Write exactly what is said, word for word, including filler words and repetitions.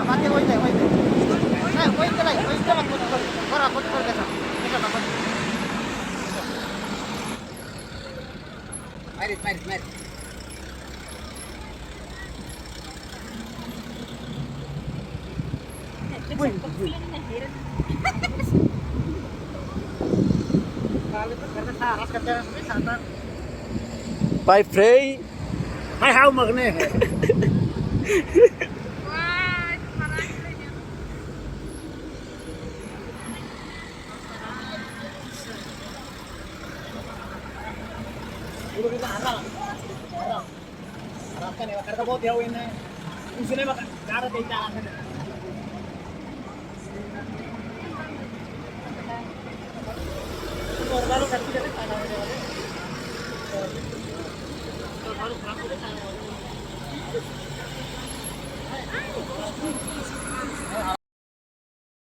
Mati, oite, oite. Nah, oite lai, oite lai, kut, kut. Kora, kut, kut, kesa. Kesa, kut. Mari, mari, mari. Pai Frei. Hai, hau magne.